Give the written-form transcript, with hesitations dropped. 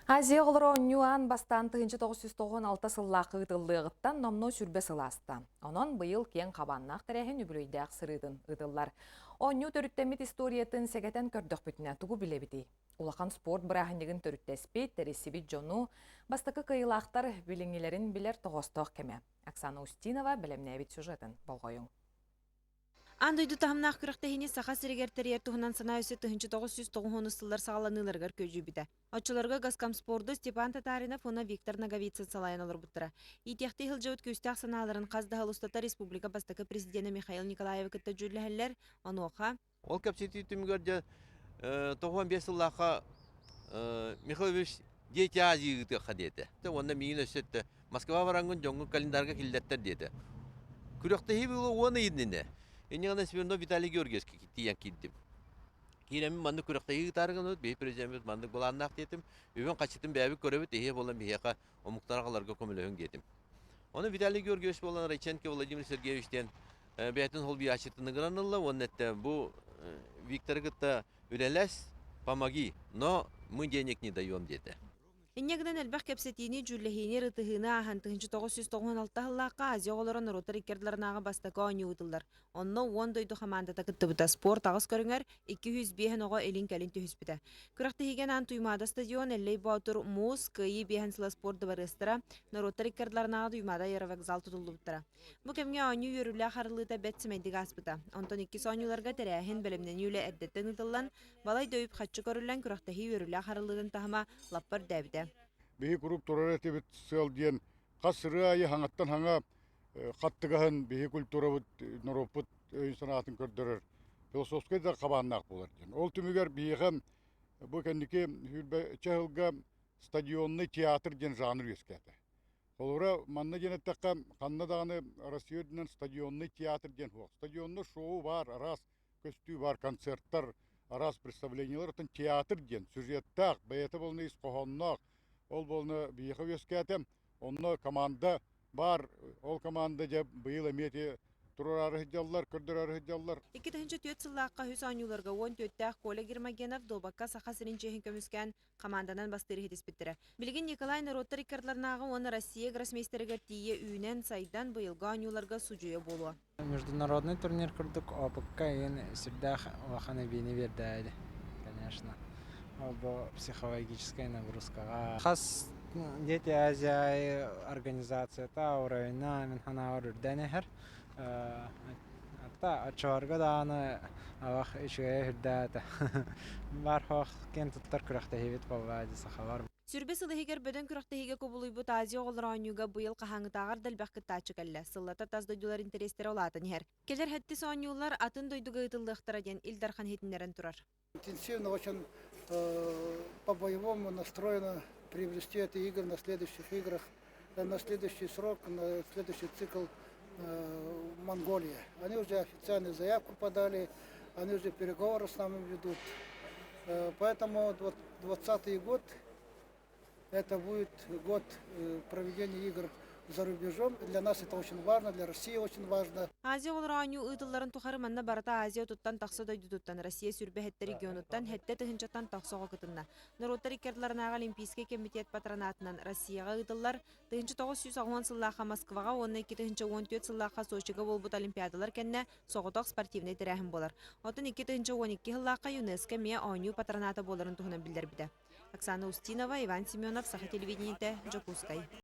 Азия оҕолоро оонньуу аан бастаан 1996 сыллаах ыытыллыаҕыттан номнуо сүрбэ сыл ааста. Онон быйыл киэҥ хабааннаах тэрээһин үбүлүөйдээх сырыытын ыытыллар. Оонньуу төрүттэммит историятын сэгэтэн көрдөхпүтүнэ тугу билэбитий? Улахан спорт бырааһынньыгын төрүттэспит, тэрийсибит дьону, бастакы кыайыылаахтар билиҥҥилэрин билэр тоҕоостоох кэмэ. Оксана Устинова бэлэмнээбит сюжетын болҕойуҥ. Аан дойду таһымнаах күрэхтэһиини Саха сиригэр тэрийэр туһунан санаа өссө 1990 сыллар саҕаланыыларыгар күөдьүйбүтэ. Оччолорго Госкомспорду Степан Татаринов уонна Виктор Ноговицын салайан олорбуттара. Иитиэхтии сылдьыбыт күүстээх санааларын хас да сыл устата республика бастакы президенэ Михаил Николаевы кытта дьүүллэһэллэр. Онуоха Ол кэпсэтии түмүгэр дьэ 95 сыллаахха Михаил Ильич Дети Азии ыытыахха диэтэ. Уонна миигин өссө эттэ, Москва бараҥҥын дьоҥҥун календарга киллэртэр диэтэ. Күрэхтэһии буолуо уон ый иннинэ. Инньэ гынан Смирнов Виталий Георгиевичка тиийэн киирдим. Киирэммин маннык күрэхтэһии ыытаары гынабыт, биһи президеммит маннык былааннаах диэтим. Үбүн хаччытын бэйэбит көрөбүт, эһиэ буолан биһиэхэ омуктар аҕаларга көмөлөһүҥ диэтим. Ону Виталий Георгиевич буолан Райченко Владимир Сергеевич диэн бэйэтин холбуйааччытын ыҥыран ылла уонна эттэ бу Викторы кытта үлэлэс, помоги, но мы денег не даем диэтэ. Инньэ гынан элбэх кэпсэтиини, дьүүллэһиини, ырытыһыыны ааһан 1996 сыллаахха Азия оҕолоро норуоттар икки ардыларынааҕы бастакы оонньуу ыытыллар. Онно уон дойду хамаандата кыттыбыта. Спорт аҕыс көрүҥэр 205 оҕо илин-кэлин түһүспүтэ. Күрэхтэһиигэ анаан Туймаада стадион, Эллэй Боотур, Муус, Кыайыы биэһэн сыла спорт дыбарыастара, норуоттар икки ардыларынааҕы Туймаада аэровокзал тутуллубуттара. Бу кэмҥэ оонньуу үөрүүлээх арыллыыта бэрт сэмэйдик ааспыта. Онтон иккис оонньууларга тэрээһин, бэлэмнэнии үлэ эрдэттэн ыытыллан, балай да үп-харчы көрүллэн күрэхтэһии үөрүүлээх арыллыытын таһыма лаппа үрдээбитэ. Биһи куруук турар этибит сыал диэн хас сырыы аайы хаҥаттан хаҥа хаттыгаһын биһи культурабыт, норуоппут өйүн-санаатын көрдөрөр философскай да хабааннаах буолар диэн. Ол түмүгэр биһиэхэ бу кэнники сүүрбэччэ сылга стадионный театр диэн жанр үөскээтэ. Холобура, манна диэн эттэххэ, ханна даҕаны Россия үрдүнэн стадионный театр диэн суох. Стадионный шоу баар, араас көстүү баар, концерттар, араас представлениелар, оттон театр диэн сюжеттаах, бэйэтэ буолна ис хоһоонноох, ол буолна биһиэхэ үөскээтэ. Онно команда баар, ол команда дьэ быйыл эмиэ ити туруораары сылдьаллар, көрдөрөөрү сылдьаллар. 2004 сыллаахха үһүс оонньууларга 14-тээх Коля Гермогенов дуобакка Саха сирин чиэһин көмүскээн хамаанданан бастыыр иһитиспиттэрэ. Билигин Николай норуоттар икки ардыларынааҕы уонна Россия гроссмейстеригэр тиийэ үүнэн, сайдан, быйылгы оонньууларга судьуйа буолуо. Международный турнир курдук опыкка игин сүрдээх улахан эбиини биэрдээди, конечно. Ол бу психологическай нагрузкаҕа. Хас Дети Азия организацията уровеньна мин санаабар үрдээн иһэр. Ата оччолорго даҕаны олох үчүгэйэ үрдээтэ. Баар суох киэн туттар күрэхтэһиибит буолла дии сахалар. Сүрбэ сыл иһигэр бөдөҥ күрэхтэһиигэ кубулуйбут Азия оҕолоро оонньууга быйыл хаһааҥҥытааҕар да элбэх кыттааччы кэллэ. Сыллата тас дойдулар интэриэстэрэ улаатан иһэр. Кэлэр сэттис оонньуулар атын дойдуга ыытыллыахтара диэн Ил Дархан иһитиннэрэн турар. Интенсивно очень по-боевому настроена приобрести эти игры на следующих играх, на следующий срок, на следующий цикл в Монголии. Они уже официальную заявку подали, они уже переговоры с нами ведут. Поэтому 2020 год это будет год проведения игр за рубежом. Для нас это очень важно, для России очень важно. Азия оҕолоро оонньуу ыытылларын тухары манна барыта Азия отуттан тахса дойдутуттан, Россия сүүрбэ сэттэ регионуттан сэттэ тыһыынчаттан тахса оҕо кытынна. Норуоттар икки ардыларынааҕы Олимпийскай кэмитиэт патронатынан Россияҕа ыытыллар 1980 сыллаахха Москваҕа уонна 2014 сыллаахха Сочига буолбут Олимпиадалар кэннэ соҕотох спортивнай тэрээһин буолар. Оттон 2012 сыллаахха ЮНЕСКО эмиэ оонньуу патроната буоларын туһунан биллэрбитэ. Оксана Устинова, Иван Семенов, Саха телевидениетэ, Дьокуускай.